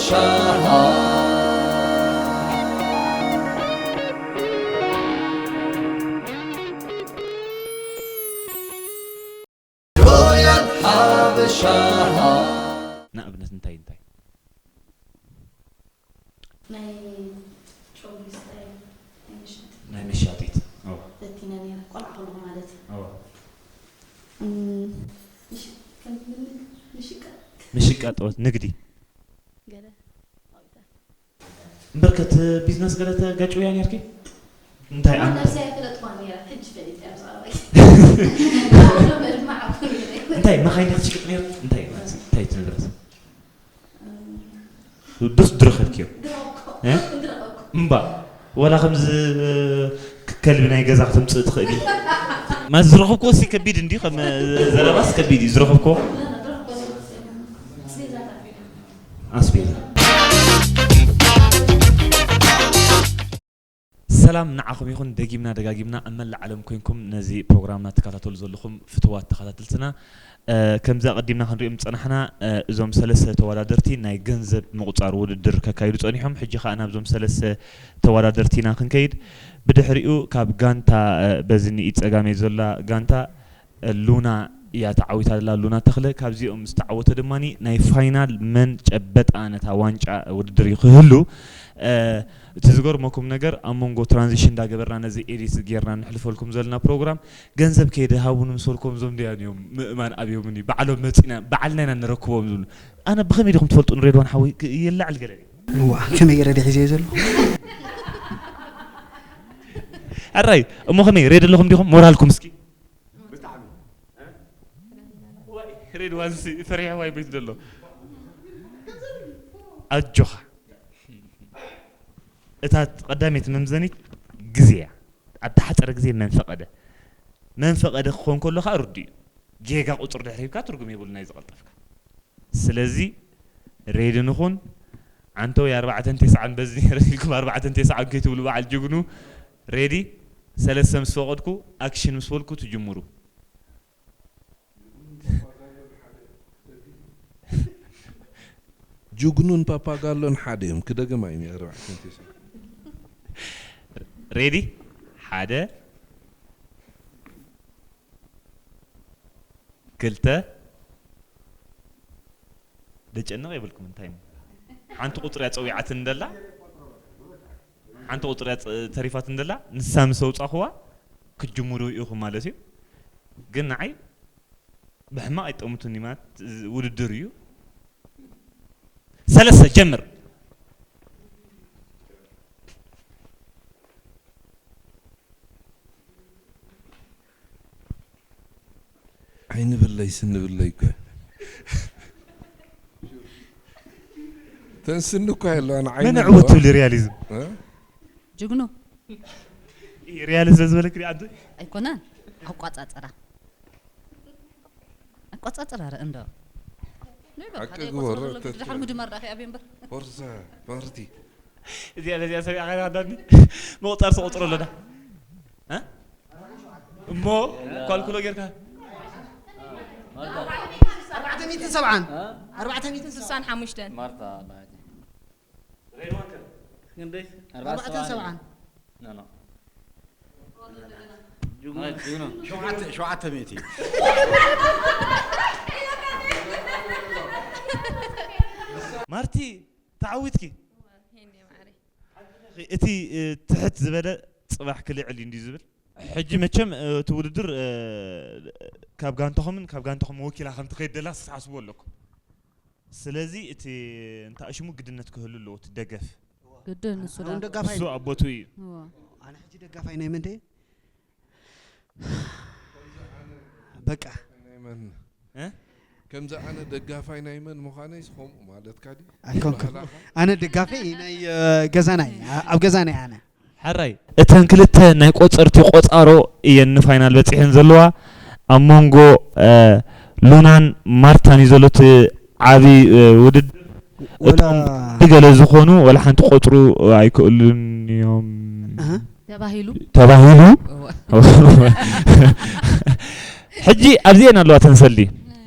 ሻሃ ሮያል ሓበሻ። ንኣብነት እንታይ እንታይ? ናይ ጨጉሪ ስታይል፣ ናይ ምሻጥ። ናይ መሻጢት። ኦ። ፈቲነ ነይረ፣ ቆልዓ ከለኹ ማለት እዩ። ኦ። እም፣ ምሽ-፣ ከም ምንግ-፣ ምሽቃጥ። ምሽቃጥ፣ ኦ፣ ንግዲ። ገለ። እምበርከት ቢዝነስ ገለ ተጋጭውያ ነይርኪ? እንታይ ኣብ ነብሰይ ኣይፈለጥኳን ነይረ፣ ሕጂ ፈሊጠ እያ ብዛዕባይ። ባዕሎም ኣድማዕኩ ነይረ። እንታይ መኻይን ክትሽቅጥ ነይሩ? እንታይ፣ እንታይ እቲ ንብረት? እም፣ ዱስ ድረኸብክዮ? ድረኸብኩ። እ? ድረኸብኩ። እምባ፣ ወላ ከምዚ ከልቢ ናይ ገዛ ክትምጽእ ትኽእል እዩ። ማስ ዝረኸብክዎ ሲ ከቢድ እንዲ ከም ዘረባስ ከቢድ እዩ ዝረኸብክዎ። ድረኸብኩ። ኣስቤዛታት። ኣስቤዛ። ሰላም ንዓኹም ይኹን። ደጊምና ደጋጊምና ኣብ መላእ ዓለም ኮይንኩም ነዚ ፕሮግራምና ትከታተሉ ዘለኹም ፍትዋት ተኸታተልትና፣ እ፣ ከምዚ ኣቐዲምና ክንሪኦም ዝጸናሕና፣ እ፣ እዞም ሰለስተ ተወዳደርቲ ናይ ገንዘብ ምቑጻር ውድድር ከካይዱ ጸኒሖም። ሕጂ ኸኣ ናብዞም ሰለስተ ተወዳደርቲ ኢና ክንከይድ። ብድሕሪኡ ካብ ጋንታ፣ እ፣ በዚ ንኢድ ጸጋመይ ዘላ ጋንታ ሉና እያ ተዓዊታ ዘላ፣ ሉና ተኽለ። ካብዚኦም ዝተዓወተ ድማ ናይ ፋይናል መን ጨበጣ ነታ ዋንጫ ውድድር እዩ ክህሉ። እ፣ እቲ ዝገርመኩም ነገር ኣብ መንጎ ትራንዚሽን እንዳገበርና ነዚ ኤዲት ጌርና ንሕልፈልኩም ዘለና ፕሮግራም ገንዘብ ከይደ ሃቡኒ ምስ በልኩም እዞም ድያን እዮም ምእማን ኣብዮምኒ፣ ባዕሎም መፂና ባዕልና ኢና ንረክቦም ዝብሉ። ኣነ ብኸመይ ዲኹም ትፈልጡ ንሬድዋን ሓወይ የላዕል ገለ እዋ፣ ከመይ ገይረ ድየ ሒዘዮ ዘለኹ? ኣራይ እሞ ከመይ ሬድ ኣለኹም ዲኹም ሞራልኩም እስኪ? ብጣዕሚ። ሬድዋንሲ ፈሪሕዋ እዩ ቤት ዘሎ። ኣጆኻ። እታ ቀዳመይቲ መምዘኒት ግዜ እያ። ኣብ ተሓፀረ ግዜ መን ፈቐደ? መን ፈቐደ ክኾን ከሎ ከዓ ርዱእ እዩ። ጌጋ ቁፅሪ ድሕሪ ሂብካ ትርጉም የብሉ ናይ ዝቐልጠፍካ። ስለዚ ሬዲ ንኹን። ዓንተው ኣርባዕተን ተስዓን በዚ ነይረ ኢልኩም ኣርባዕተን ተስዓን ከይትብሉ በዓል ጅግኑ። ሬዲ? ሰለስተ ምስ ፈቐድኩ፣ ኣክሽን ምስ በልኩ ትጅምሩ። ጅግኑን ፓፓጋሎን ሓደ እዮም። ክደግማ እዩ ኣርባዕተን ተስዓን። ሬዲ? ሓደ፣ ክልተ፣ ደጨነቕ የብልኩም። እንታይ እሞ ሓንቲ ቁፅሪ እያ ፀዊዓትኒ ደላ፣ ሓንቲ ቁፅሪ እያ ፀ-፣ ተሪፋትኒ ደላ፣ ንሳ ምስ ኣውፃእኽዋ ክትጅምሩ ኢኹም ማለት እዩ። ግን ንዓይ ብሕማቕ ኣይጠሙትኒ ማለት ውድድር እዩ። ሰለስተ ጀምር። ዓይኒ ብለይ ስኒ ብለይ እኮ። ተን ስኒ እኮ የለዋን፣ ዓይኒ መን ኣለዋ። ዕውት ትብሊ ሪያሊዝም? እ? ጅግኑ። ሪያል ስለ ዝበለክ ሪኣ እንት? ኣይኮነን። ኣቋጻጽራ። ኣቋጻጽራ ርእ እንዶ። ንዶ፣ ሓቂ ሓደ ግበር፣ ይቆጽሮ ዘሎ ተትረ-፣ ድሓር ምጅማር ዳኺ ኣብዮ እምበር። ፎርሳ፣ ማርቲ። እዚኣ ነዚኣ ሰሚዕካ ኢኻ ዳኒ? ምቑጻር ስቑጽሮ ኣለና። እ? እሞ ኳልኩሎ ጌርካ? ኣርባዕተ ሚእትን ሰብዓን። እ? ኣርባዕተ ሚእትን ስሳን ሓሙሽተን። ማርታ ኣርባዕተ። ክንደይ? ኣርባዕተ ሰብዓን። ኖ፣ ኖ። ጅግኑ። ሸውዓተ፣ ሸውዓተ ሚእቲ። ማርቲ፣ ተዓዊትኪ። ሄንዴ ማዕረይ። እቲ፣ እ፣ ትሕት ዝበለ ጽባሕ ክልዕል እዩ እንድዩ ዝብል። ሕጂ መቸም፣ እ፣ እቲ ውድድር፣ እ፣ ካብ ጋንታኹምን ካብ ጋንታኹም ወኪላ ከም ትኸይድ ደላ ክትሓስቡ ኣለኩም። ስለዚ እቲ እንታይ ሽሙ ግድነት ክህሉ ኣለዎ፣ እቲ ደገፍ። ግድን፣ ንሱ እውን ዳ-፣ ደጋፋይ እሱ እዩ። ኣቦቱ እዩ። እዎ። ኣነ ሕጂ ደጋፋይ ናይ መን ደየ? በቃ። ናይ መን? እ? ከምዚ ኣነ ደጋፋይ ናይ መን ምዃነይስ ከምኡ ማለትካ ድዩ? ኣይኮንኩን። ባህላኻ? ኣነ ደጋፊ ናይ፣ እ፣ ገዛናይ፣ ኣ-፣ ኣብ ገዛናይ ኣነ። ሕራይ። እተን ክልተ ናይ ቆጸርቲ ቆጻሮ እየን ንፋይናል በጺሐን ዘለዋ። ኣብ መንጎ፣ እ፣ ሉናን ማርታን እዩ ዘሎ እቲ ዓቢ፣ እ፣ ውድድር። ወላ እቶም ገለ ዝኾኑ ወላ ሓንቲ ቆጽሩ ኣይክእሉን እዮም። ኣሃ። ተባሂሉ። ተባሂሉ። እወ። ሕጂ ኣብዚኤን ኣለዋ ተንሰሊ።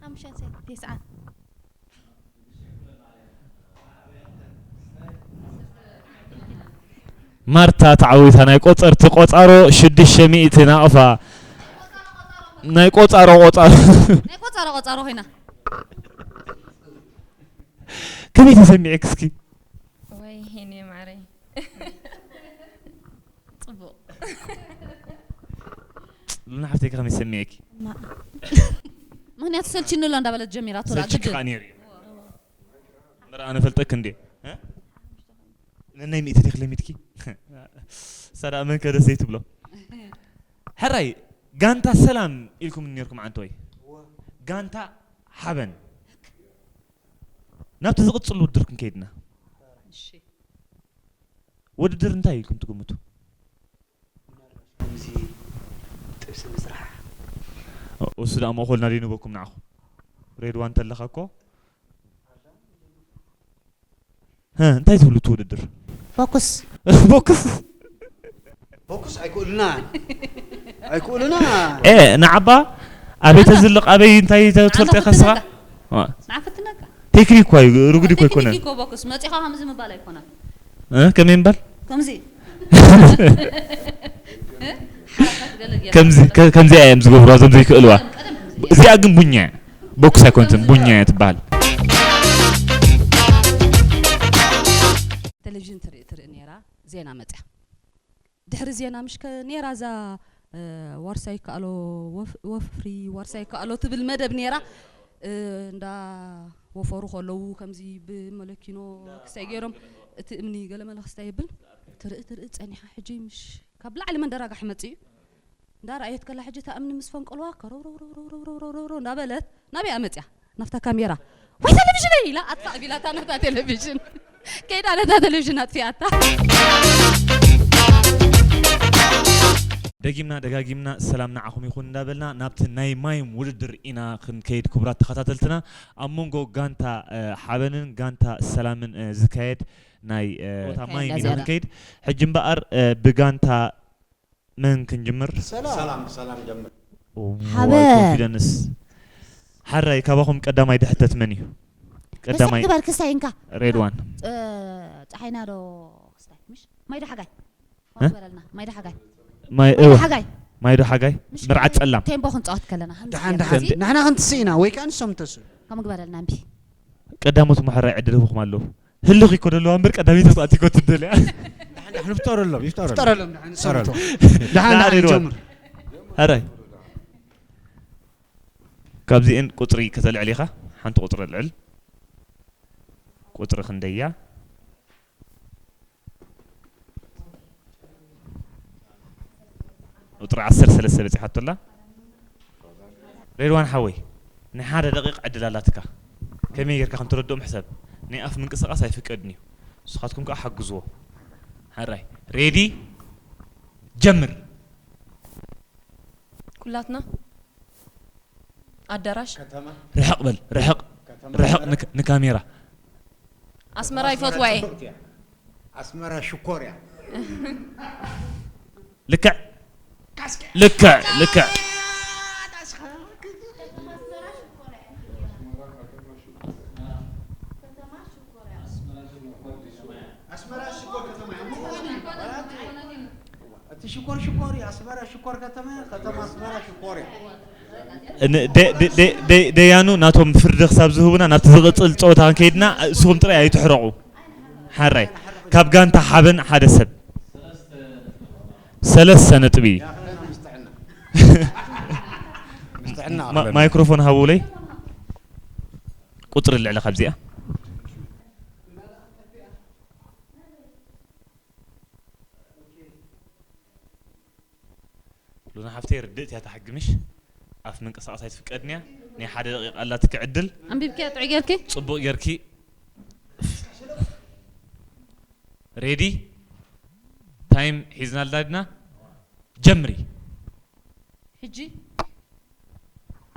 ሓሙሽተን ቴስዓን። ማርታ ተዓዊታ ናይ ቆጸርቲ ቆጻሮ ሽዱሽተ ሚእቲ ናቕፋ። ናይ ቆጻሮ ቆጻሮ። ናይ ቆጻሮ ቆጻሮ ኮይና። ከመይ ተሰሚዕክ እስኪ? ወይ ሄኔ ማረይ። ጽቡቕ። ሉና ሓፍተይ ከመይ ተሰሚዕኪ? ምክንያቱ ሰልችኒ ኣሎ እንዳበለት ጀሚራቶ ሰልችክ ከኣ ነይሩ እዩ። እምበር ኣነ ፈልጠክ እንዴ? እ? ነናይ ሚእቲ ዲክ ለሚድኪ? ሰዳ መን ከደስ ዘይትብሎ። ሕራይ ጋንታ ሰላም ኢልኩም ነርኩም ዓንተ ወይ? ጋንታ ሓበን ናብቲ ዝቕጽል ውድድር ክንከይድና። እሺ ውድድር እንታይ ኢልኩም ትግምቱ? ከምዚ ጥብሲ ምስራሕ እሱ ደኣ መእኮልና ደይንበኩም ንዓኹም ሬድዋ እንተለኻ እኮ ሀ እንታይ ትብሉ እቲ ውድድር ፎኩስ ቦክስ ቦክስ ኣይክእሉና ኣይክእሉና ኤ ንዓባ ኣበይ ተዝልቕ ኣበይ እንታይ ትፈልጠ ከስኻ ንዓፈትነካ ቴክኒክ እኮ እዩ ርጉድ እኮ ኣይኮነን ቴክኒክ እኮ ቦክስ መፂኻ ከምዚ ምባል ኣይኮነን እ? ከመይ ምባል ከምዚ ከምዚ ከ- ከምዚኣ እዮም ዝገብሩ እዞም ዘይክእልዋ እዚኣ ግን ቡኛ እያ ቦክስ ኣይኮነትን ቡኛ እያ ትበሃል ቴሌቪዥን ትርኢ ትርኢ ነይራ ዜና መፅያ ድሕሪ ዜና ምሽ ከ ነይራ እዛ እ፣ ዋርሳይ ይከኣሎ ወፍ- ወፍሪ ዋርሳይ ይከኣሎ ትብል መደብ ነይራ እ፣ እንዳ ወፈሩ ከለዉ ከምዚ ብመለኪኖ ክስታይ ገይሮም እቲ እምኒ ገለመለ ክስታይ የብል ትርኢ ትርኢ ፀኒሓ ሕጂ ምሽ ካብ ላዕሊ መንደራጋሕ መፅእ እዩ እንዳ ረኣየት ከላ ሕጂ እታ እምኒ ምስ ፈንቀልዋ ከረውረውረውረውረውረውረውረው እንዳበለት ናበይ ኣመፅያ ናብታ ካሜራ ወይ ቴሌቪዥነይ ኢላ ኣጥፋእ ቢላታ ነታ ቴሌቪዥን ከይዳ ነታ ቴሌቪዥን ኣጥፊኣታ ደጊምና ደጋጊምና ሰላም ንዓኹም ይኹን እንዳበልና ናብቲ ናይ ማይም ውድድር ኢና ክንከይድ ክቡራት ተኸታተልትና ኣብ መንጎ ጋንታ እ፣ ሓበንን ጋንታ ሰላምን እ፣ ዝካየድ ናይ እ፣ ጸወታ ማይም ኢና ክንከይድ ሕጂ እምበኣር እ፣ ብጋንታ መን ክንጅምር ሰላም ሰላም ጀምር ሓበን ኮንፊደንስ ሓራይ ካባኹም ቀዳማይ ድሕተት መን እዩ ቀዳማይ ግበር ክሳይ እንካ ሬድዋን ፀሓይና ዶ ምሽ ማይዶ ሓጋይ እ? በለልና። ማይዶ ሓጋይ ማይ ማይዶ እወ። ሓጋይ ማይዶ ሓጋይ ምሽ ምርዓት ጸላም። ቴምቦ ክንጻወት ከለና ከምዚ ደሓን ገይርና ደሓን እዚ ንሕና ክንትስእ ኢና ወይ ከዓ ንሶም ተስኡ ከም ግበረልና እምቢ። ቀዳሞት መሐራይ ዕድል ህብኹም ኣለዉ። ህልኽ ይኮ ደለዋ እምበር ቀዳሚት ክትኣቲ እኮ ትደልያ። ንፍጠረሎም ይፍጠረሎም ፍጠረሎም ደሓን ንሶም ተው። ደሓን ደሓን ደሓን ይድወል። ይጀምር። ሕራይ ካብዚኤን ቁፅሪ ከተልዕል ኢኻ። ሓንቲ ቁፅሪ ኣልዕል። ቁፅሪ ክንደያ? ቁፅሪ ዓሰርተ ሰለስተ በፂሓቶ ኣላ። ሬድዋን ሓወይ ናይ ሓደ ደቂቕ ዕድል ኣላትካ። ከመይ ጌርካ ከም ትረድኦም ሕሰብ። ናይ ኣፍ ምንቅስቓስ ኣይፍቀድን እዩ። ንስኻትኩም ከዓ ሓግዝዎ። ሕራይ ሬዲ ጀምር። ኩላትና ኣዳራሽ ርሕቕ በል ርሕቕ ርሕቕ ንካሜራ። ኣስመራ ይፈትዋ እየ። ኣስመራ ሽኮር እያ። ልክዕ ልክዕ ልክዕ። እቲ ሽኮር ሽኮር እዩ ኣስመራ ሽኮር ከተማ ከተማ ኣስመራ ሽኮር እያ። ደያኑ ናቶም ፍርዲ ክሳብ ዝህቡና ናብቲ ዝቕፅል ፀወታ ክንከይድና እስኹም ጥራይ ኣይትሕረቑ። ሓራይ ካብ ጋንታ ሓበን ሓደ ሰብ ሰለስተ ነጥቢ። ማይክሮፎን ሃቡለይ። ቁፅሪ ልዕሊ ካብዚኣ ሉና ሓፍተይ ርድእት እያ ትሓግምሽ። ኣፍ ምንቅስቃስ ኣይትፍቀድን እያ። ናይ ሓደ ደቂቃ ኣላትኪ ዕድል። ኣንቢብኪ እያ ጥዑይ ጌርኪ። ጽቡቅ ጌርኪ። ሬዲ ታይም ሒዝና ኣለና ድና ጀምሪ። ሕጂ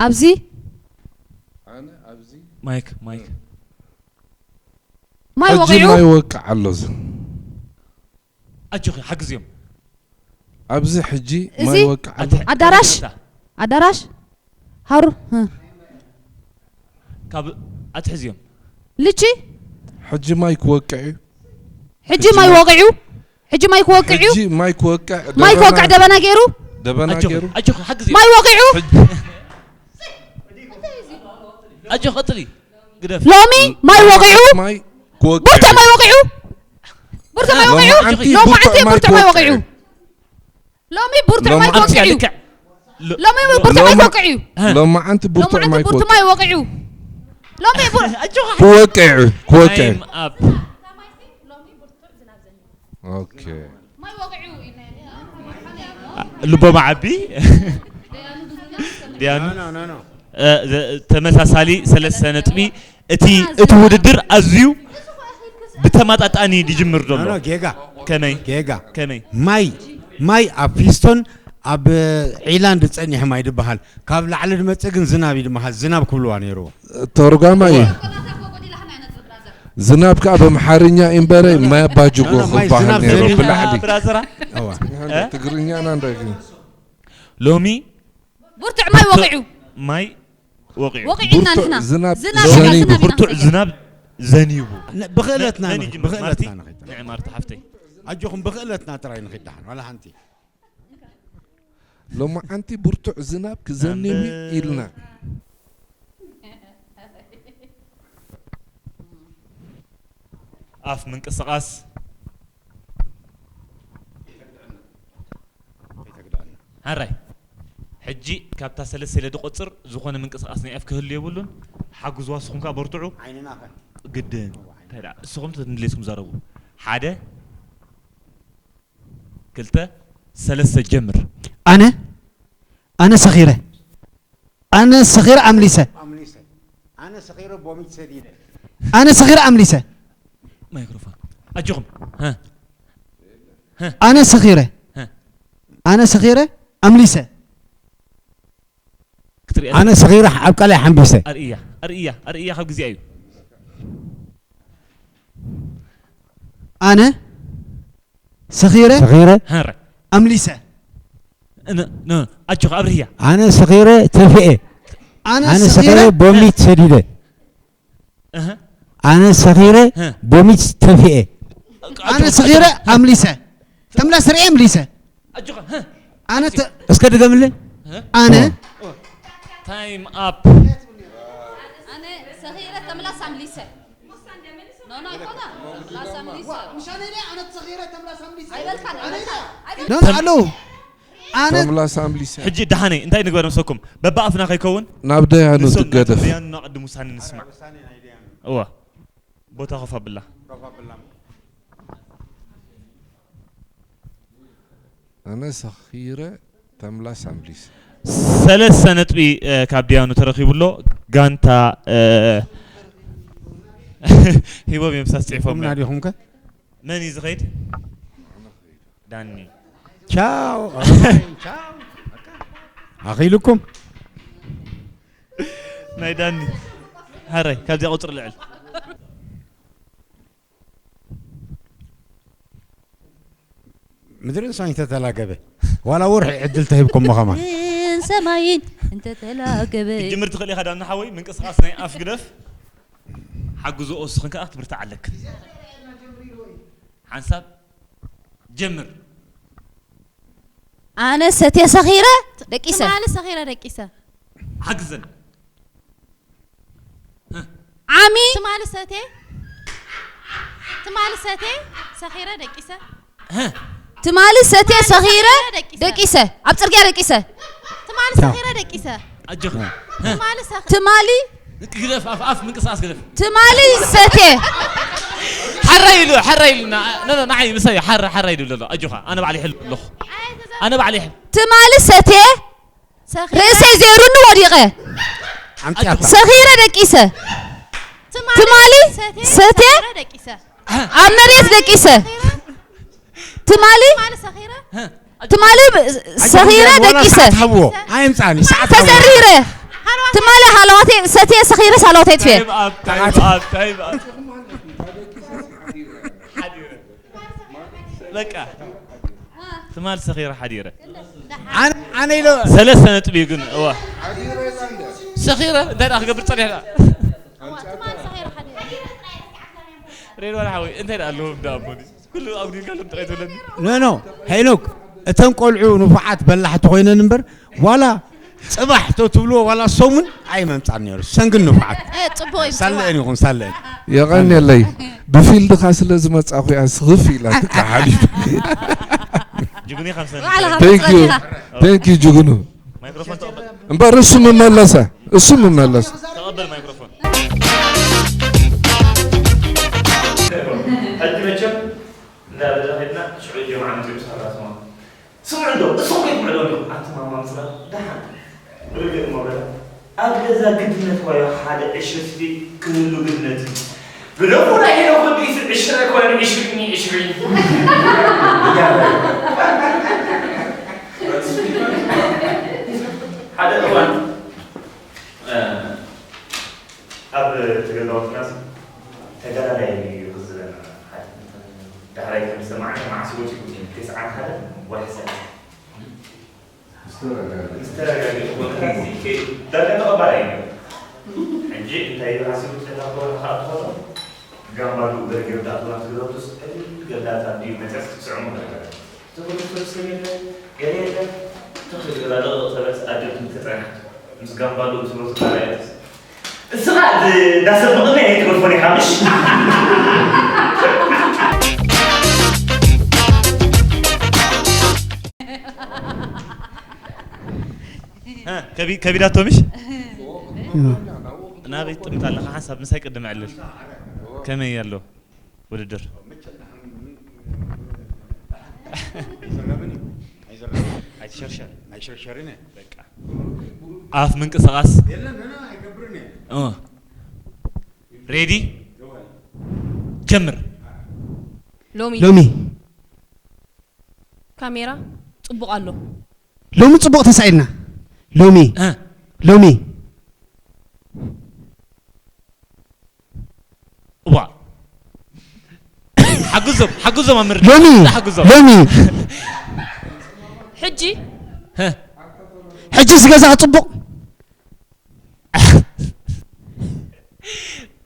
ኣብዚ ኣነ ኣብዚ ማይክ ማይክ ማይ ሕጂ ወቂዑ ማይ ወቅዕ ኣሎ። እዚ ኣጆኺ ሓግዝዮም። ኣብዚ ሕጂ እዚ ማይ ወቅዕ ኣሎ። ኣዳራሽ ኣዳራሽ ሃሩ ህ። ካብ ኣትሕዝዮም። ልቺ ሕጂ ማይ ክወቅዕ እዩ። ሕጂ ማይ ወቂዑ ሕጂ ማይ ክወቅዕ እዩ። ሕጂ ማይ ክወቅዕ ማይ ክወቅዕ ደበና ገይሩ ደበና ኣጆኺ ገይሩ ኣጆኺ ሓግዝዮም። ማይ ወቂዑ ሕጂ ኣጆኺ ቀጽሊ። ግደፍ። ሎሚ ማይ ወቂዑ ማይ ክወቅዕ ብርቱዕ ማይ ወቂዑ ብርቱዕ ማይ ወቂዑ ሎማዓንቲ ብርቱዕ ማይ ወቂዑ ሎሚ ብርቱዕ ማይ ክወቅዕ እዩ። ሎሚ ብርቱዕ ማይ ክወቅዕ እዩ። ሎማዓንቲ ብርቱዕ ማይ ክወቅዕ እዩ። ክወቅዕ እዩ። ክወቅዕ እዩ። ኦኬ። ልቦም ዓቢ ድያኑ ተመሳሳሊ ሰለስተ ነጥቢ። እቲ እቲ ውድድር ኣዝዩ ብተማጣጣኒ ድጅምር ዘሎ። ኖ ጌጋ ከመይ ጌጋ ከመይ ማይ ማይ ኣብ ፊስቶን ኣብ ዒላንድ ጸኒሕ ማይ ድበሃል ካብ ላዕሊ ድመጽእ ግን ዝናብ እዩ ድበሃል ዝናብ ክብልዋ ነይርዎ። ተርጓማይ ዝናብ ከዓ በምሓርኛ ኢምበረ ማይ ኣባጅጎ ክበሃል ነይሩ ብላዕሊ። ትግርኛና እንዳግ ሎሚ ብርቱዕ ማይ ወቂዑ። ማይ ወቂዑ። ወቂዑና ንሕና። ዝናብ ዘኒቡ። ብርቱዕ ዝናብ ዘኒቡ። ብኽእለትና ንኺድ። ብኽእለትና ንኺድ። ንዒ ማርቲ ሓፍተይ። ኣጆኹም ብኽእለትና ጥራይ ንኺድ ደሓን ዋላ ሓንቲ። ሎማዓንቲ ብርቱዕ ዝናብ ክዘንብ እዩ ኢልና። ኣፍ ምንቅስቓስ ሓራይ ሕጂ ካብታ ሰለስተ ኢለ ድቆጽር ዝኾነ ምንቅስቃስ ናይ ኣፍ ክህሉ የብሉን። ሓግዝዋ ንስኹም ከኣ በርትዑ። ዓይንና ከ ግድን እንታይ ደኣ እስኹም ተድሌስኩም ዛረቡ። ሓደ ክልተ ሰለስተ ጀምር። ኣነ ኣነ ሰኺረ ኣነ ሰኺረ ኣምሊሰ ኣምሊሰ ኣነ ሰኺረ ቦሚት ሰዲደ ኣነ ሰኺረ ኣምሊሰ ማይክሮፎን ኣጆኹም። ሀ ኣነ ሰኺረ ኣነ ሰኺረ ኣምሊሰ ክትሪኣ ኣነ ሰኺረ ኣብ ቃላይ ሓምቢሰ ኣርእያ ኣርእያ ኣርእያ ካብ ግዜ እዩ። ኣነ ሰኺረ ሰኺረ ኣምሊሰ ኣጆኻ ኣብርህያ ኣነ ሰኺረ ተፊኤ ኣነ ሰኺረ ቦሚት ሰዲደ ኣነ ሰኺረ ቦሚት ተፊኤ ኣነ ሰኺረ ኣምሊሰ። ተምላስ ርእየ ኣምሊሰ። ኣጆኻ። ኣነ እስከ ድገምለይ። ኣነ ታይም ኣፕ። ኣነ ሰኺረ ተምላስ ኣምሊሰ። ኖ ኖ ኣይኮነ። ተምላስ ኣምሊሰ። ምሻነ ኢለ ኣነ ሰኺረ ተምላስ ኣምሊሰ። ኣይበልካን። ኖ ኖ ኣለዉ። ኣነ ተምላስ ኣምሊሰ። ሕጂ ደሓነይ እንታይ ንግበር መሰኩም? በብኣፍና ከይከውን ናብ ደያኑ ንሶም ትገደፍ። ናቶም ደያኑ ቅድም ውሳኔ ንስማዕ። እዋ ቦታ ኮፍ ኣብላ። ኣነ ሰኺረ ተምላስ ኣምሊሰ። ሰለስተ ነጥቢ ካብ ዲያኑ ተረኪቡ ኣሎ። ጋንታ ሂቦም እዮም ሳስ ፅሒፎም ቁምና ዲኹም ከ? መን እዩ ዝኸይድ? ዳኒ። ቻው ቻው። ኣኺልኩም። ናይ ዳኒ። ሃረይ ካብዚኣ ቁፅሪ ልዕል። ምድርን ሰማይን ተተላገበ ዋላ ወርሒ ዕድል ተሂብኩሞ ከማን ሰማይን እንተተላገበ ጅምር ትኽእል ኢኻ ዳኒ ሓወይ ምንቅስቃስ ናይ ኣፍ ግደፍ ሓግዝኦ እስኽን ከዓ ክትብርትዓ ኣለክን ሓንሳብ ጀምር ኣነ ሰትየ ሰኺረ ደቂሰ ትማሊ ሰኺረ ደቂሰ ሓግዘን ዓሚ ትማሊ ሰቴ ትማሊ ሰቴ ሰኺረ ደቂሰ ትማሊ ሰቴ ሰኺረ ደቂሰ ኣብ ፅርግያ ደቂሰ ትማሊ ሰኺረ ደቂሰ ኣጆኺ ትማሊ ሰኺ ትማሊ ግደፍ ኣፍ ኣፍ ምንቅስቃስ ግደፍ ትማሊ ሰቴ ሓራይ ኢሉ ሓራይ ኢሉ ንዓይ ምሳይ ሓራ ሓራይ ኢሉ ኣሎ ኣጆኻ ኣነ ባዕለ ይሕል ኣለኹ ኣነ ባዕለ ይሕል ትማሊ ሰቴ ርእሰይ ዘይሩኒ ወዲቐ ሰኺረ ደቂሰ ትማሊ ሰቴ ኣብ መሬት ደቂሰ ትማሊ ትማሊ ሰኺረ ደቂሰ ኣየምፃኒ ሰዓት ተዘሪረ ትማሊ ሃለዋተይ ሰትየ ሰኺረ ሳለዋተይ ትፍየ በቃ ትማል ሰኺረ ሓዲረ ኣነ ኢሎ ሰለስተ ነጥቢ እዩ ግን እዋ ሰኺረ እንታይ ደኣ ክገብር ጸኒሕና ሬድዋን ሓወይ እንታይ ደኣ ኣለዎም ደኣ እሞኒ ኩሉ ኣጉዲልካ ሎም ጥራይ ትብለኒ ኖ ኖ ሄኖክ እተን ቆልዑ ንፉዓት በላሕቲ ኮይነን እምበር ዋላ ፅባሕ ተትብልዎ ዋላ ሰሙን ኣይመምፃን ነይሩ ሰንግን ንፉዓት ጽቡቅ እዩ ሳለአን ይኹን ሳለአን የቐንየለይ ብፊልድኻ ስለ ዝመጻኹ እያ ስኽፍ ኢላትካ ሓቢቢ ጅግኒ ከም ሰኒ ባዕልኻ Thank you. መፅረኻ Thank you ጅግኑ ማይክሮፎን ተቐበል እምበር እሱ ምመለሰ እሱ ምመለሰ ተቐበል ማይክሮፎን ሕጂ መቸም እንዳበለ ኸድና ሽዑ እዮም ዓመፅኦም ሰባት ማለት ስምዑ እንዶ እሶም ከይትምዕዶ እንዶ ኣቲ ማማ ምፅራ ደሓን ርግእ እሞ በላ ኣብ ገዛ ግድነት ዋዮ ሓደ ዕሽፍቲ ክህሉ ግድነት እዩ ግደፉ ናይ ሄኖክ ወዲ ኢሱ ዕሽረ ኮይኑ ዕሽፍኒ ዕሽፍኒ ሓደ እዋን ኣብ ተገዛወትናስ ተጋዳላይ እዩ ክዝለና ዳሕራይ ከም ዝሰማዕና መዓስ ወፂኡ ተስዓን ሓደ ወርሒ ሰለስተ ምስ ተረጋግኡ ወጥራሲ ዳርጋ ተቐባላይ እዩ ሕጂ እንታይ እዩ ሓሲቡ ተታኮረ ከዓ ትኾኖ ጋምባሉ ገርገር ዳኣቶና ትግረቱ ስዕል ገዳታ ድዩ መፅስ ትስዕሙ ገርገር ተጎድቶ ሰብ የለ ገለ የለ ተኽል ገላ ደቕ ተበልስ ኣጀብ ተፀናሕቱ ምስ ጋምባሉ ምስ ሮቱ ካላየትስ እስኻ ዳሰብቕኒ ኣይትገድፎን ኢኻ ምሽ ከቢዳቶ ምሽ ናበይ ትጥምት ኣለኻ ሓንሳብ ምሳይ ቅድም ዕልል ከመይ ኣሎ ውድድር ኣይትሸርሸር ኣይሸርሸርን ኣፍ ምንቅስቃስ ሬዲ ጀምር ሎሚ ሎሚ ካሜራ ጽቡቕ ኣሎ ሎሚ ጽቡቕ ተሳኢልና ሎሚ ሎሚ እዋ ሓግዞም ሓግዞም ኣምር ሎሚ ሓግዞም ሎሚ ሕጂ ሕጂ ዝገዛ ጽቡቕ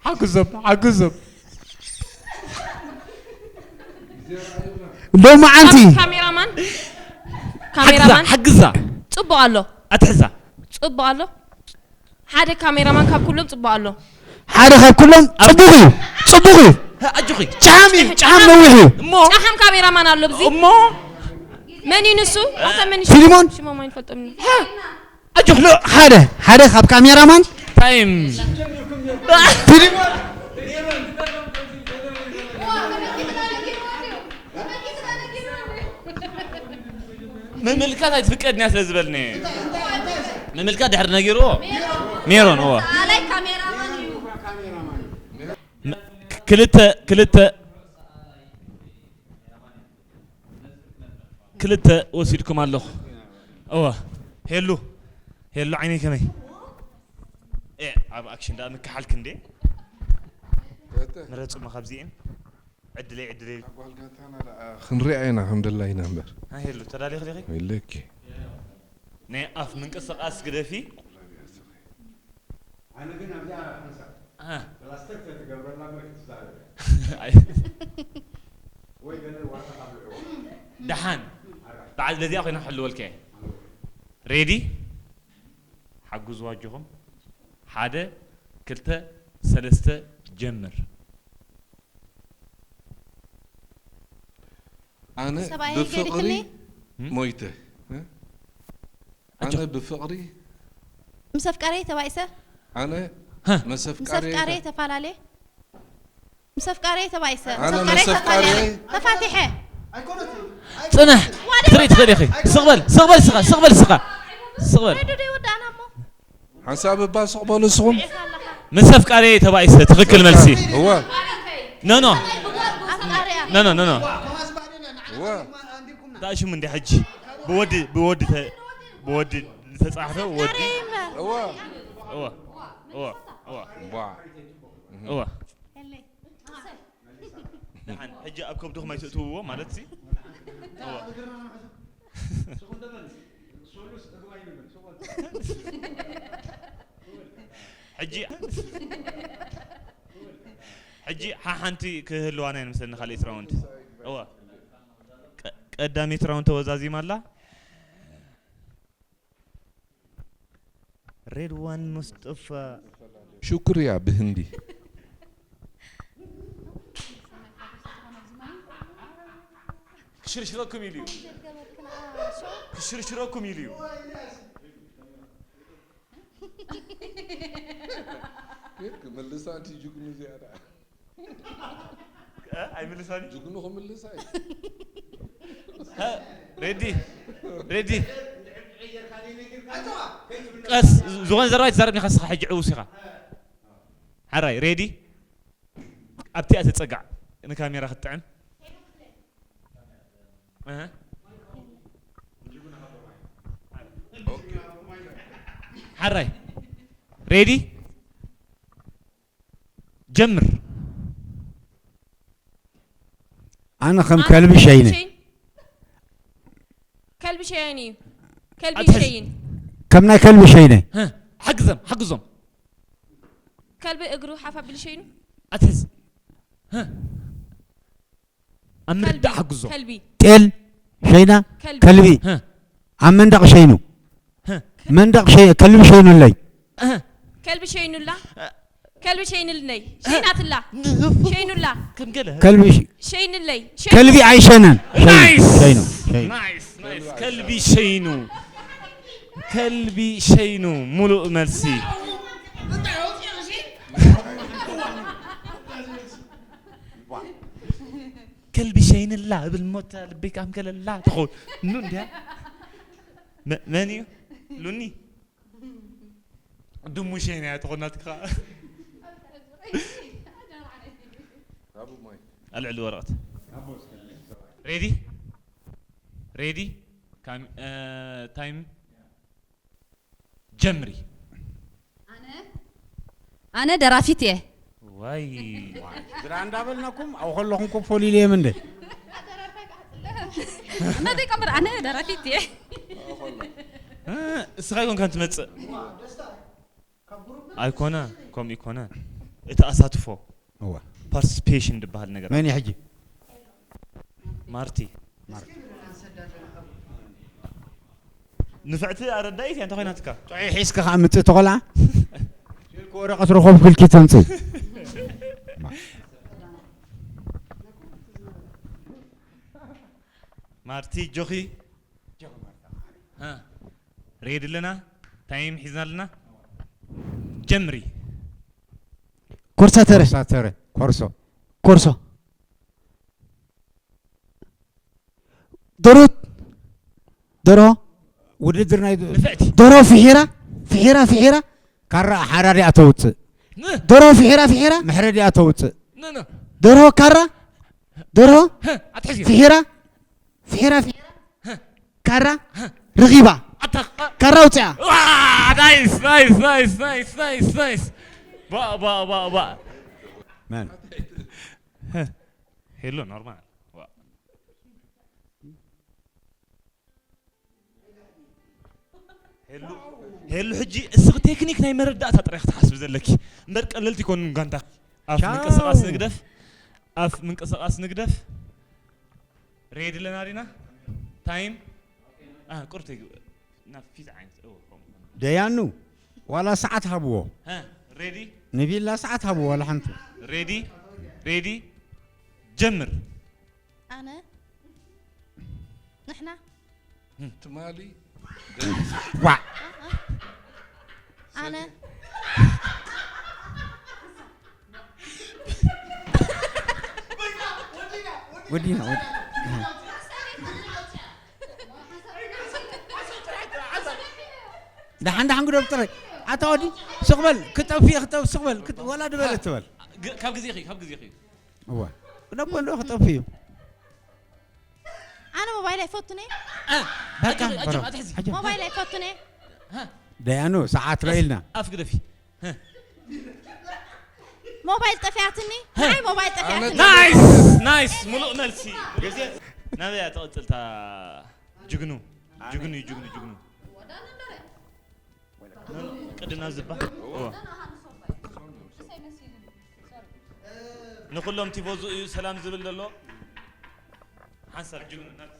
ሓግዞም ሓግዞም ሎማዓንቲ ካሜራማን፣ ካሜራማን፣ ሓግዛ። ጽቡቕ ኣሎ። ኣትሕዛ። ጽቡቕ ኣሎ። ሓደ ካሜራማን ካብ ኩሎም ጽቡቕ ኣሎ። ሓደ ካብ ኩሎም ጽቡቕ እዩ። ጽቡቕ እዩ። ኣጆኺ። ጫም እዩ። ጫም ነዊሕ እዩ። እሞ ጫሕም ካሜራማን ኣሎ ብዚ። እሞ መን እዩ ንሱ? ኣታ መን እዩ? ፊሊሞን? ሽሞም ኣይንፈልጦም። ኣጆኺ። ሓደ ሓደ ካብ ካሜራማን ታይም። ፊሊሞን ምምልካት ኣይትፍቀድንያ ስለ ዝበልኒ። ምምልካት ድሕሪ ነጊርዎ ሜሮን እዎ። ኣላይ ካሜራማን እዩ። ክልተ ክልተ ክልተ ወሲድኩም ኣለኹ። እወ ሄሉ ሄሉ ዓይነይ ከመይ? ኤ ኣብ ኣክሽን ደኣ ምክሓልክ እንዴ? ምረጹ መ ካብዚኤን ዕድለይ ዕድለይ ክንሪኣ ኢና ከም ደላይና እምበር ሃ ሄሉ ተዳሊኺ ዲኺ? ወይለኪ ናይ ኣፍ ምንቅስቃስ ግደፊ። ኣነ ግን ኣብዚኣ ሓንሳብ ኣሃ። ፕላስተር ተትገብረላ እምበር ክትዛረብ እያ። ኣይ፣ ወይ ገለ ዋርካ ካብ ልዕዎ ደሓን በዓል በዚኣ ኮይና ክሕልወልካ እየ። ሬዲ ሓግዙ ኣጆኹም። ሓደ ክልተ ሰለስተ ጀምር። ኣነ ሰብኣየይ ብፍቕሪ ገዲፍኒ? ሞይተ እ? ኣነ ብፍቕሪ ምስ ኣፍቃሪየይ ተባኢሰ ኣነ ሃ። መስ ምስ ኣፍቃሪ ኣፍቃሪየይ ተፈላለየ ምስ ኣፍቃሪየይ ተባኢሰ ኣነ ምስ ኣፍቃሪየይ ምስ ኣፍቃሪየይ ተፋልየ ተፋቲሐ ጽንሕ ክትርኢ ትኽእል ኢኺ። ስቕ በል ስቕ በል ስኻ ስቕ በል ስኻ ስቕ በል። ዶ ይወዳእና እሞ ሓንሳብ እባ ስቕ በሉ ንስኹም ምስ ኣፍቃሪየይ ተባኢሰ ትኽክል መልሲ። እወ ኖ ኖ ኣፍቃሪያ ኖ ኖ ኖ ኖ እወ እንታይ ሽሙ እንዲ ሕጂ ብወዲ ብወዲ ተ- ብወዲ ዝተጻሕፈ ወዲ እወ እወ እወ እወ ቧዕ እወ ደሓን ሕጂ ኣብ ከብድኹም ኣይትእትውዎ ማለት ሲ እወ ሕጂ ሕጂ ሓሓንቲ ክህልዋና እየን ምስለኒ ካልእ ራውንድ እወ ቀ- ቀዳሚት ራውንድ ተወዛዚማ ኣላ። ሬድዋን ሙስጠፋ ሹክርያ ብህንዲ ክሽርሽረኩም ኢሉ እዩ ክሽርሽረኩም ኢሉ እዩ። ክምልሳ እቲ ጅግኑ እዚኣ ደኣ እ? ኣይምልሳን እዩ። ጅግኑ ክምልሳ እዩ እ? ሬዲ ሬዲ ቀስ ዝኾነ ዘረባ ትዛረብኒ ኢኻ ንስኻ ሕጂ ዕውስ ኢኻ። ሓራይ ሬዲ ኣብቲኣ ተጸጋዕ ንካሜራ ክትጥዕም። እህ። ሓራይ ሬዲ ጀምር። ኣነ ከም ከልቢ ሸይነ ከልቢ ሸይን እዩ። ከልቢ ኣትሕዝ። ሸይን። ከም ናይ ከልቢ ሸይነ ህ፣ ሓግዘም ሓግዞም። ከልቢ እግሩ ሓፍ ኣቢሉ ሸይኑ። ኣትሕዝ። ህ። ኣብ ምርዳእ ከልቢ፣ ሓግዞም። ከልቢ ጤል ሸይና ከልቢ ከልቢ ህ። ኣብ መንደቕ ሸይኑ ህ። መንደቕ ሸይ- ከልቢ ሸይኑለይ ህ። ከልቢ ሸይኑላ። ከልቢ ሸይንልነይ ሸይናትላ ሸይኑላ ከም ገለ ከልቢ ሽ- ሸይንለይ ከልቢ ኣይሸነን ሸይኑ ናይስ! ሸይኑ ሸይኑ ናይስ ናይስ። ከልቢ ሸይኑ ከልቢ ሸይኑ ሙሉእ መልሲ። ከልቢ ሸይንላ እብል ሞታ ልበይ ካም ከለላ ትኸውን ኑ እንዲያ መ- መን እዩ ሉኒ ድሙ ሸይና እያ ተኾናትካ። ኣልዕል ወረቐት ሬዲ ሬዲ ታይም ጀምሪ። ኣነ ኣነ ደራፊት እየ። ዋይ ግዳ እንዳበልናኩም ኣብኡ ከለኹም ኮ ፎሊል እየ ምንደ ነደይ ቀምር ኣነ ደራፊት እየ። እ፣ እስኻ ይኮንካ ትመጽእ ኣይኮነ ከምኡ ይኮነ እቲ ኣሳትፎ እዋ ፓርቲስፔሽን ዝበሃል ነገር መን እዩ ሕጂ ማርቲ። ንፍዕቲ ኣረዳኢት እያ፣ እንታይ ኮይናትካ? ጥዑይ ሒዝካ ከዓ ምጽእ ተኾላ። ስልኪ ወረቐት ረኸብኩልኪ ተምጽእ። ማርቲ፣ ጆኺ። ሃ። ሬዲ ኣለና? ታይም ሒዝና ኣለና? ጀምሪ። ኮርሳተረ። ኮርሳተረ። ኮርሶ። ኮርሶ። ደሮት። ደሮ። ውድድር ናይ ንፍዕቲ። ደሮ ፍሒራ፣ ፍሒራ፣ ፍሒራ። ካራ ሓራዲኣ ተውፅእ። ን- ደሮ ፍሒራ፣ ፍሒራ። መሕረዲኣ ተውፅእ። ን- ን- ደሮ ካራ። ደሮ። ህ፣ ኣትሕዝዮ። ፍሒራ። ፍሒራ፣ ፍሒራ። ህ። ካራ። ህ። ረኺባ። ኣታ- ካራ ኣውፅኣ። ዋ፣ ናይስ፣ ናይስ፣ ናይስ፣ ናይስ፣ ናይስ፣ ናይስ። ባ፣ ባ፣ ባ፣ ባ። መን? ህ። ሄሎ፣ ኖርማል። ዋ። ሄሉ፣ ሄሉ፣ ሕጂ እስኺ ቴክኒክ ናይ መረዳእታ ጥራይ ክትሓስቢ ዘለኪ እምበር ቀለልቲ ይኮኑን ጓንታ። ኣፍ ቻው። ምንቅስቃስ ንግደፍ፣ ኣፍ ምንቅስቃስ ንግደፍ። ሬዲ ኣለና ዲና? ታይም? አ፣ ቁርተይ ናብ ፊት ዓይነት፣ እወ፣ ከምኡ። ደያኑ፣ ዋላ ሰዓት ሃብዎ። ሀ፣ ሬዲ? ንቪላ ሰዓት ሃብዎ፣ ዋላ ሓንቲ። ሬዲ? ሬዲ? ጀምር። ኣነ፣ ንሕና። ትማሊ ዋ። ኣነ። ወዲና፣ ወዲ-፣ ደሓን፣ ደሓን ግደፍ ጥራይ። ኣታ ወዲ፣ ስቕ በል፣ ክጠፍእ፣ ክጠፍ-፣ ስቕ በል፣ ክት-፣ ወላ ድበለ ትበል። ግ-፣ ካብ ግዜኺ፣ ካብ ግዜኺ። እዋ። ክነቦ እንዶ ክጠፍእ እዩ። ኣነ ሞባይል ኣይፈቱን እየ። እ፣ በቃ፣ ኣጆኺ፣ ኣጆኺ፣ በሮ። ኣትሕዚ። ኣጆ። ሞባይል ኣይፈቱን እየ። ሃ። ደያኑ፣ ሰዓት ርእልና። ኣፍ ግደፊ። ሃ። ሞባይል ጠፊኣትኒ። ሃ። ንዓይ ሞባይል ጠፊኣትኒ። ናይስ፣ ናይስ፣ ሙሉእ መልሲ። ግዜ ናበይ እያ ትቕጽል እታ ጅግኑ? ጅግኑ፣ ጅግኑ፣ ጅግኑ። ቅድና ዝበሃል። እዎ። ንኩሎም ቲፎዞ እዩ ሰላም ዝብል ዘሎ። ሓንሳብ ጅግኑ ናብ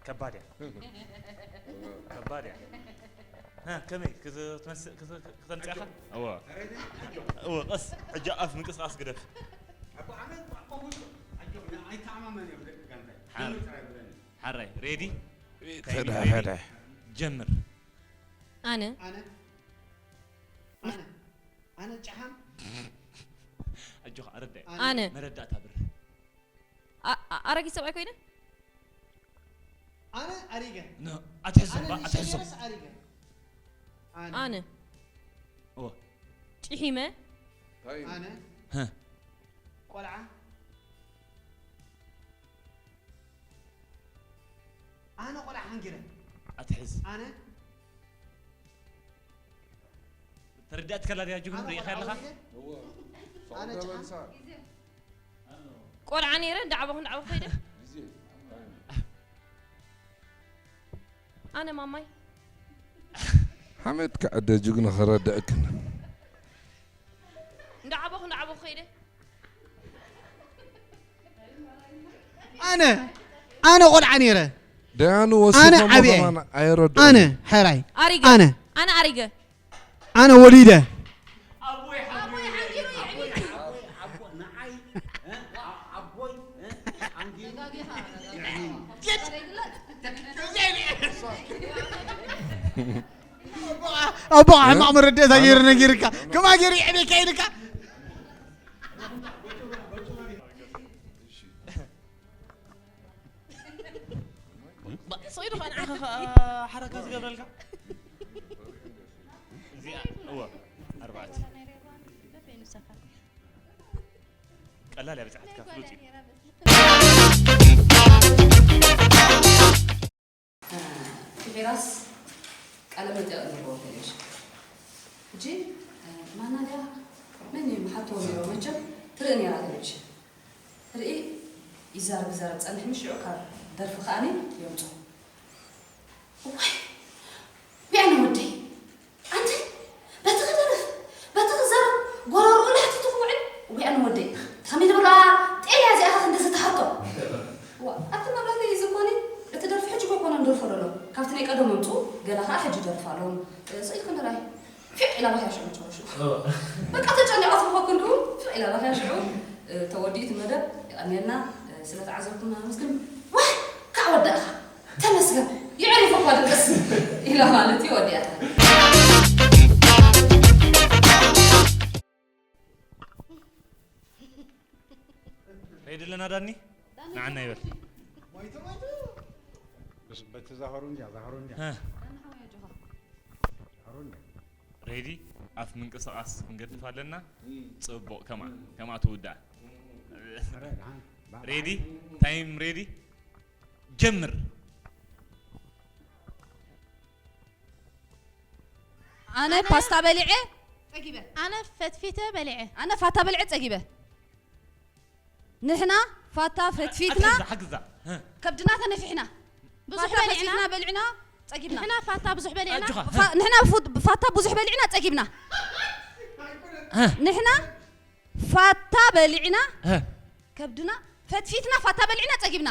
ከባድ እያ። ከባድ እያ። ሃ፣ ከመይ? ክት-፣ ክትመስ-፣ ክት-፣ ክተምጽኣኻ? እዎ። እዎ፣ ቀስ። ሕጂ ኣፍ ምንቅስቃስ ግደፍ። ሓር-፣ ሓራይ፣ ሬዲ? ተዳ-፣ ሬዲ? ተዳ-። ጀምር። ኣነ። ኣነ። ኣነ። ኣነ ጨሓም። ኣጆኻ፣ ኣረዳይ። ኣነ። መረዳእታ ብር። ኣ-፣ ኣ-፣ ኣረጊት ሰብኣይ ኮይነ? ኣነ ኣሪገ። ኖ፣ ኣትሕዞ፣ ኣነ ባ-፣ ኣትሕዞ። ንሽየስ ኣሪገ። ኣነ። ኣነ። እወ። ጭሒመ። ኣነ። ሀ። ቆልዓ። ኣነ ቆልዓ ሓንጊረ። ኣትሕዝ። ኣነ። ተረዳእትካ ኣላ ድያ ጅግኑ? ኣነ ርኢኻ ቆልዓ ኣለኻ? ወሊደ። እወ። ኣነ ጭሓም። ቆልዓ ነይረ፣ እንዳዓበኹ፣ እንዳዓበኹ ከይደ። ኣነ ማማይ። ሓመድ ክዕደ ጅግኑ ክረድእክን። እንዳዓበኹ፣ እንዳዓበኹ ከይደ። ኣነ፣ ኣነ ቆልዓ ነይረ። ደያኑ ኣነ ወሲኾሞ ዓብየ። ከማን ኣይረድኡን። ኣነ ሕራይ። ኣሪገ። ኣነ። ኣነ ኣሪገ። ኣነ ወሊደ። ኣቦኻ ሕማቕ መረዳእታ ገይሩ ነጊርካ። ከማ ገይሩ የዕቤካ ኢልካ። ስቕ ኢሉ ኸዓ ንዓኻ ኸዓ ሓረካ ዝገብረልካ። እዚኣ፣ እወ፣ ኣርባዕተ። ቀላል እያ በጻሕትካ፣ ፍሉጥ እዩ። ፍሒራስ ቃለ መጠይቕ ንግበሮ ቴሌቪዥን። ሕጂ፣ እ፣ ማና ድያ መን እዩ ምሓቶ ነይሩ? መቸም ትርኢ ነይራ ቴሌቪዥን። ትርኢ፣ ይዛረብ፣ ይዛረብ ጸንሕ፣ ምሽ ሽዑ ካብ ደርፊ ከኣኒ የምጽኦ። እዋይ፣ ቢያነ ወደይ፣ ኣንቲ በቲ ክደርፍ፣ በቲ ክዛረብ፣ ጎረርኡ ላሕቲቱ ክውዕል፣ ዊኣን ወደይ፣ ከመይ ዝበላ ጤል እያ ሕጂ ደርፋ ኣለዎም። ስኢልኩ ንራይ ፊዕ ኢላ ባህያ ሽዑ መጨረሹ። በቃ ተጨኒቓ ትረኸብኩ እንድኡ ፊዕ ኢላ ባህያ ሽዑ። ተወዲኡ እቲ መደብ። የቐንየልና ስለተዓዘብኩምና። መስግን ዋይ፣ ካዕ ወዳእኻ፣ ተመስገን፣ የዕሪፉ እኳ ድቅስ ኢላ ማለት እዩ። ወዲኣታ። ሬዲ ኣለና ዳኒ? ንዓና ይበል። በስ-፣ በቲ ዛኸሩ እንጃ፣ ዛኸሩ እንጃ። ሀ። ዛኸሩ እንጃ። ሬዲ? ኣፍ ምንቅስቓስ ክንገድፍ ኣለና። እም። ጽቡቕ፣ ከማ-፣ ከማ ትውዳእ። ኧረ፣ ደሓን። ባ-፣ ሬዲ? ታይም ሬዲ? ጀምር። ኣነ ፓስታ በሊዐ ጸጊበ። ኣነ ፈትፊተ በሊዐ። ኣነ ፋታ በሊዐ ጸጊበ። ንሕና ፋታ ፈትፊትና ኣትሕዛ፣ ሓግዛ። ሀ። ከብድና ተነፊሕና። ብዙሕ ፋታ በሊዕና። ፈትፊትና በሊዕና ጸጊብና። ንሕና ፋታ ብዙሕ በሊዕና። ኣጆኻ። ፋ-፣ ንሕና ፉ-፣ ፋታ ብዙሕ በሊዕና ጸጊብና። ሀ። ንሕና ፋታ በሊዕና ሀ። ከብድና ፈትፊትና ፋታ በሊዕና ጸጊብና።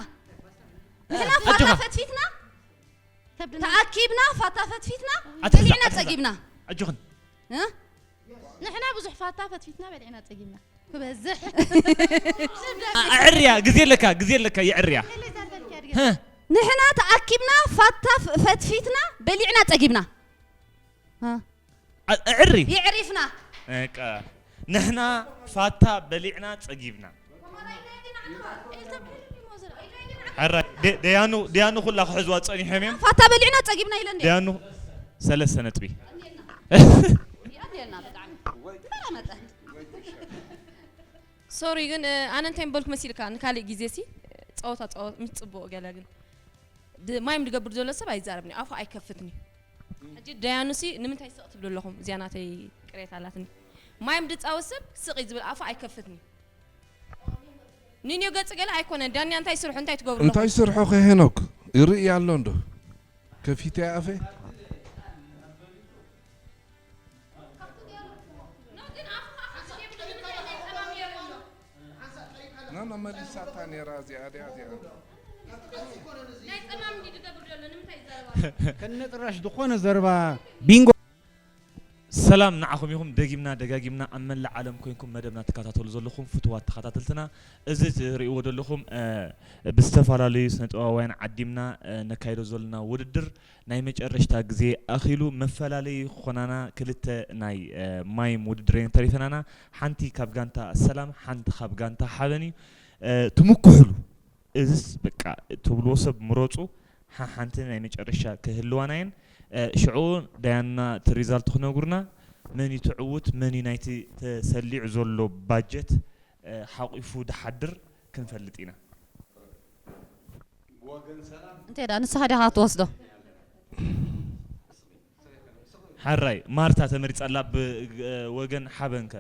ንሕና ፋታ ኣጆኻ። ፈትፊትና ከብድና። ተኣኪብና ፋታ ፈትፊትና ኣትሕዛ፣ በሊዕና ኣትሕዛ። ጸጊብና። ኣጆኽን። እ? ንሕና ብዙሕ ፋታ ፈትፊትና በሊዕና ጸጊብና። ክበዝሕ። ኣ-፣ ኣዕርያ፣ ግዜ ኣለካ፣ ግዜ ኣለካ፣ የዕርያ። ሄለይ ዛርበልኪ ኣድገ። ሀ። ንሕና ተኣኪብና ፋታ ፍ-፣ ፈትፊትና በሊዕና ጸጊብና። እ። ኣ-፣ ኣዕሪ። የዕሪፍና። በቃ። ንሕና ፋታ በሊዕና ጸጊብና። ሕራይ፣ ደ-፣ ደያኑ፣ ደያኑ ኩላ ክሕዝዋ ጸኒሖም እዮም። ፋታ በሊዕና ጸጊብና ኢለኒ። ደያኑ ሰለስተ ነጥቢ። የዕርየልና ብጣዕሚ። ተቐመጠ። ሶሪ ግን፣ እ፣ ኣነ እንታይ ምበልኩ መሲልካ ንካሊእ ግዜ ሲ፣ ጸወታ ጸወ-፣ ምስ ጽቡቕ ገለ ግን ድ-፣ ማይም ድገብር ዘሎ ሰብ ኣይዛረብኒ፣ ኣፉ ኣይከፍትኒ። ሕጂ ደያኑሲ ንምንታይ ስቕ ትብሉ ኣለኹም? እዚኣ ናተይ ቅሬታ ኣላትኒ። ማይም ድጻወት ሰብ ስቕ እዩ ዝብል፣ ኣፉ ኣይከፍትኒ። ኒንዮ ገጽ ገለ ኣይኮነን። ዳንያ እንታይ ስርሑ፣ እንታይ ትገብሩ ኣለኹም? እንታይ ስርሑ ከ ሄኖክ? ይርኢ ኣሎ እንዶ? ከፊተ ኣፈ? ና፣ ና፣ መሊሳታ ነይራ እዚኣ፣ እዚኣ፣ እዚኣ። ከነ ጥራሽ ዝኾነ ዘረባ ቢንጎ። ሰላም ንዓኹም ይኹን። ደጊምና ደጋጊምና ኣብ መላእ ዓለም ኮይንኩም መደብና ትከታተሉ ዘለኹም ፍቱዋት ተኸታተልትና፣ እዚ ትርእይዎ ዘለኹም፣ እ፣ ብዝተፈላለዩ ስነ-ጥበባውያን ዓዲምና፣ እ፣ ነካይዶ ዘለና ውድድር ናይ መጨረሽታ ግዜ ኣኺሉ። መፈላለዪ ክኾናና ክልተ ናይ፣ እ፣ ማይም ውድድር እየን ተሪፈናና። ሓንቲ ካብ ጋንታ ሰላም፣ ሓንቲ ካብ ጋንታ ሓበን እዩ። እ፣ ትምክሕሉ እዝስ በቃ ትብልዎ ሰብ ምረጹ። ሓ-፣ ሓንቲ ናይ መጨረሻ ክህልዋና እየን። እ፣ ሽዑ ዳያና እቲ ሪዛልት ክነግሩና፣ መን እዩ ትዕውት፣ መን እዩ ናይቲ ተሰሊዑ ዘሎ ባጀት፣ እ፣ ሓቂፉ ድሓድር ክንፈልጥ ኢና። እንተ ደኣ ንስኻ ዲኻ ትወስዶ? ሓራይ ማርታ ተመሪጻ ኣላ ብ-፣ እ፣ ወገን ሓበንከ?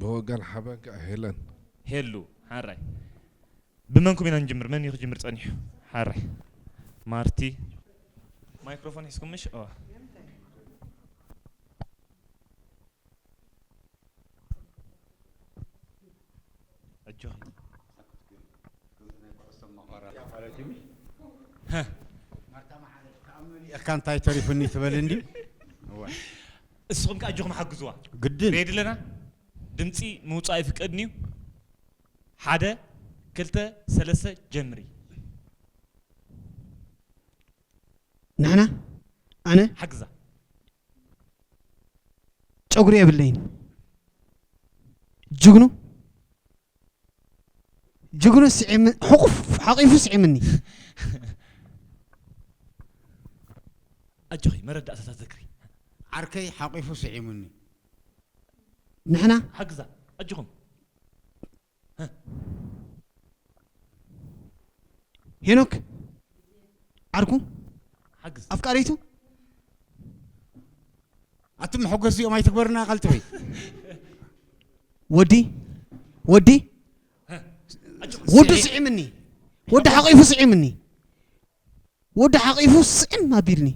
ብወገን ሓበንከ ሄለን። ሄሉ፣ ሓራይ። ብመንኩም ኢና ንጅምር? መን እዩ ክጅምር ጸኒሑ? ሓራይ። ማርቲ። ማይክሮፎን ሒዝኩም ምሽ? ኦ። ኣጆኺ። ማለት እዩ። ሀ። ማርታ መሓመድ፣ ተኣምር እካ እንታይ ተሪፉኒ ትበል እንዲ? እዋ። እስኹም ከ ኣጆኹም ሓግዝዋ። ግድን። ሬዲ ኣለና? ድምፂ ምውፃእ ይፍቀድን እዩ። ሓደ፣ ክልተ፣ ሰለስተ፣ ጀምሪ። ንሕና፣ ኣነ፣ ሓግዛ። ጨጉሪ የብለይን። ጅግኑ፣ ጅግኑ ስዒም-፣ ሕቑፍ፣ ሓቂፉ ስዒምኒ። ኣጆኺ፣ መረዳእታታት ዘክሪ። ዓርከይ ሓቂፉ ስዒሙኒ። ንሕና፣ ሓግዛ፣ ኣጆኹም። ሄኖክ ዓርኩ ሓግዝ። ኣፍቃሪቱ ኣቲ መሐጎስ እዚኦም ኣይትግበርና ቀልጥፈይ። ወዲ፣ ወዲ፣ ኣጆኹም። ወዲ ስዒ-፣ ስዒምኒ። ወዲ ሓቂፉ ስዒምኒ። ወዲ ሓቂፉ ስዕም ኣቢልኒ።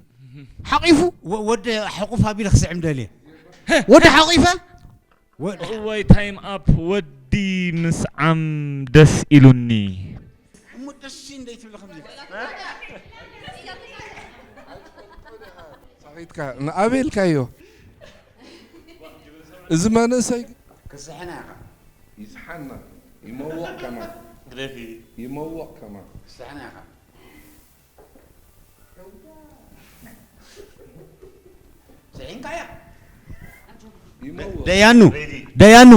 ሓቂፉ? ወ-፣ ወዲ ሓቁፍ ኣቢለ ክስዕም ደልየ። ወዲ ሓቂፈ? ወ-፣ እወይ፣ ታይም ኣፕ። ወዲ ምስዓም ደስ ኢሉኒ። እሞ ደስ እንደ ይትብል ከምዚ። ከይድካ ንኣበይ ኢልካዮ? እዚ መንእሰይ ክስሕና ኢኻ። ይስሓና። ይመውቕ ከማን። ግደፊ። ይመውቕ ከማን። ክስሕና ኢኻ። ስሒንካያ። ይመውቕ። ደያኑ፣ ደያኑ፣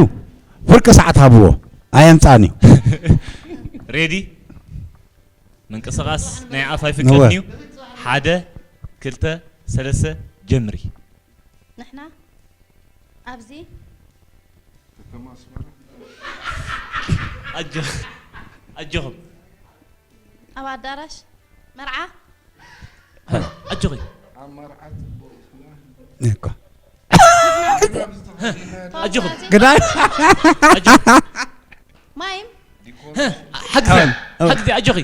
ፍርቂ ሰዓት ሃብዎ። ኣየምጻን እዩ። ሬዲ? ምንቅስቓስ ናይ ኣፍ ኣይፍቀድን እዩ። ሓደ፣ ክልተ፣ ሰለስተ፣ ጀምሪ። ንሕና ኣብዚ ኣጆ-፣ ኣጆኹም። ኣብ ኣዳራሽ መርዓ። ኣጆኺ። እኳ። ኣጆኹም። ግዳይ። ኣጆኹም። ማይም። ሓግዚ፣ ሓግዚ፣ ኣጆኺ።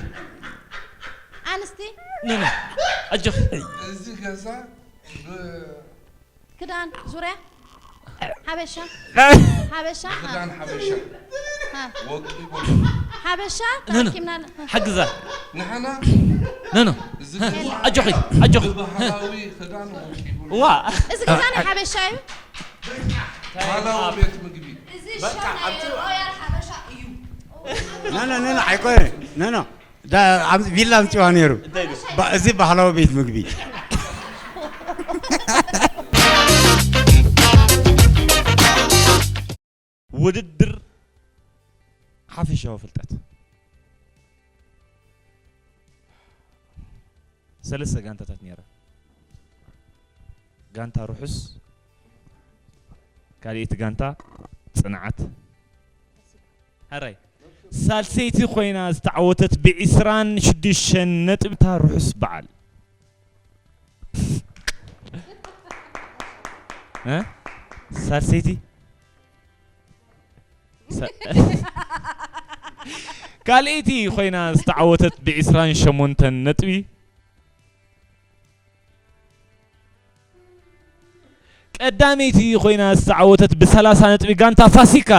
ኣንስቲ። ኖ፣ ኖ። ኣጆኺ። እዚ ገዛ ብ- ክዳን ዙርያ ሓበሻ። ሓበሻ። ክዳን ሓበሻ። እ። ወቂቡ። ሓበሻ ኖ፣ ኖ። ተረኪብና ኣለ። ሓግዛ። ንሕና ኖ፣ ኖ። እዚ ገዛ ኣጆኺ፣ ኣጆኺ። ብባህላዊ ክዳን ወቂቡ። ዋ። እዚ ገዛ ናይ ሓበሻ እዩ። ባህላዊ ቤት ምግቢ። እዚ ሻ ናይ ሮያል ሓበሻ እዩ። ኖ፣ ኖ፣ ኖ፣ ኖ፣ ኣይኮነ። ኖ፣ ኖ። ዳ-፣ ኣብዚ ቪላ ኣምጺዋ ነይሩ። እንታይ ዶ? ባ-፣ እዚ ባህላዊ ቤት ምግቢ። ውድድር ሓፈሻዊ ፍልጠት። ሰለስተ ጋንታታት ነይራ። ጋንታ ርሑስ፣ ካልኣይቲ ጋንታ ጽንዓት። ሕራይ። ሳልሰይቲ ኮይና ዝተዓወተት ብዒስራን ሽዱሽተን ነጥብታ ርሑስ በዓል። እ? ሳልሰይቲ? ሳ-፣ ካልኣይቲ ኮይና ዝተዓወተት ብዒስራን ሸሞንተን ነጥቢ። ቀዳመይቲ ኮይና ዝተዓወተት ብሰላሳ ነጥቢ ጋንታ ፋሲካ።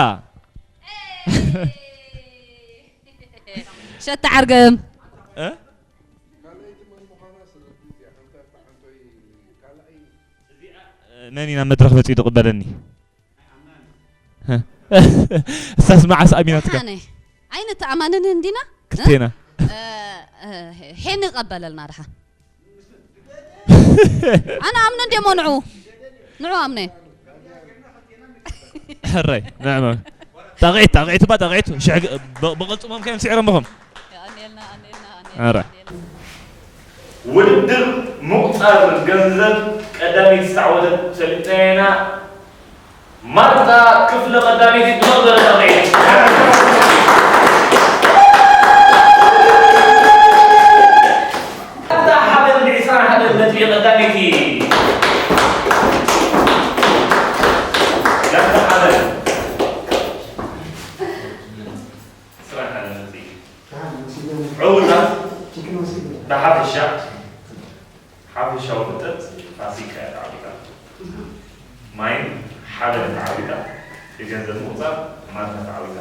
ሸተ ዓርገም። እ? መን ኢና መድረኽ መጺኡ ዝቕበለኒ? እሳስ መዓስ ኣሚናትካ? ኣነ ኣይንተኣማመንን እንዲና? ክልቴና። እ፣ እ፣ ሄኒ ቀበለልና ድሓ። ኣነ ኣምነ እንዴ እሞ ንዑ። ንዑ ኣምነ። ሕራይ፣ ንዕመ። ጣቕዒት፣ ጣቕዒት እባ፣ ጣቕዒት። ሽሕ ግ-፣ ብ-፣ ብቕልጽሞም ከዮም ስዒሮም ብኹም። የቐንየልና፣ የቐንየልና፣ የቐንየልና፣ ሕራይ። የቐንየልና። ውድድር ምቑጻር ገንዘብ ቀዳመይቲ ዝተዓወተት ሰሊጥናያ ኢና። ማርታ ክፍለ ቀዳመይቲ ብመቕደል ጣቕዒት። ጋንታ ሓበን ብዕስራን ሓደን ነጥቢ ቀዳመይቲ። ጋንታ ሓበን ዕስራን ሓደን ነጥቢ። ዕውታት ብሓፈሻ፣ ሓፈሻዊ ፍልጠት ፋሲካ እያ ተዓዊታ። ማይን ሓበን ተዓዊታ። ብገንዘብ ምቑጻር ማርታ ተዓዊታ።